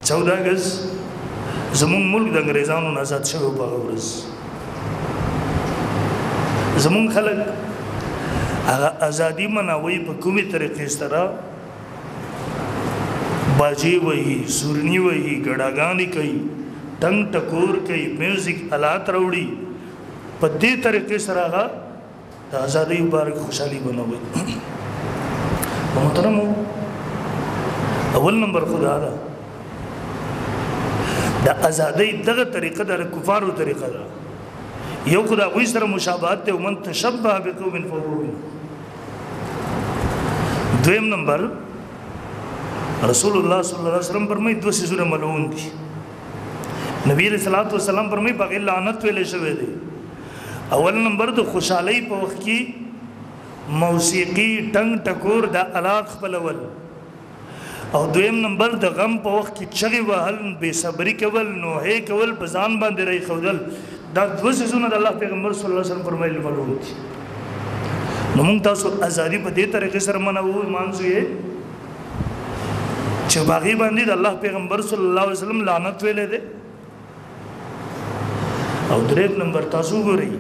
14 اگست زمونږ ملک د انګریزانو نه آزاد شوی په هغه ورځ. زمونږ خلک هغه ازادي مناوي په کومې طریقې سره؟ باجې وهي، سورني وهي، ګډاګانې کوي، ټنګ ټکور کوي، میوزیک الات راوړي. په دې طریقې سره هغه د ازادۍ مبارک خوشحالي بنوي. محترمو، اول نمبر خدا ده د ازادۍ دغه طریقه د کفارو طریقه ده. یو خدا هغوی سره مشابهت دی، ومن تشبه بقوم فهو منهم. دویم نمبر، رسول الله صلی الله علیه وسلم فرمایي دوه څیزونه ملعون دي. نبی علیہ الصلوۃ والسلام فرمایي په هغې لعنت ویلی شوی دی. اول نمبر د خوشحالۍ په وخت کې موسیقي، ټنګ ټکور، د الات خپلول، او دویم نمبر د غم په وخت کې چغې وهل، بې صبري کول، نوحې کول، په ځان باندې راایښودل. دا دوه څیزونه د الله پیغمبر صلی الله علیه وسلم فرمایلي ملعون دي. نو موږ تاسو ازادي په دې طریقې سره منوو، لمانځو یې چې په هغې باندې د الله پیغمبر صلی الله علیه وسلم لعنت ویلی دی. او دریم نمبر تاسو وګورئ،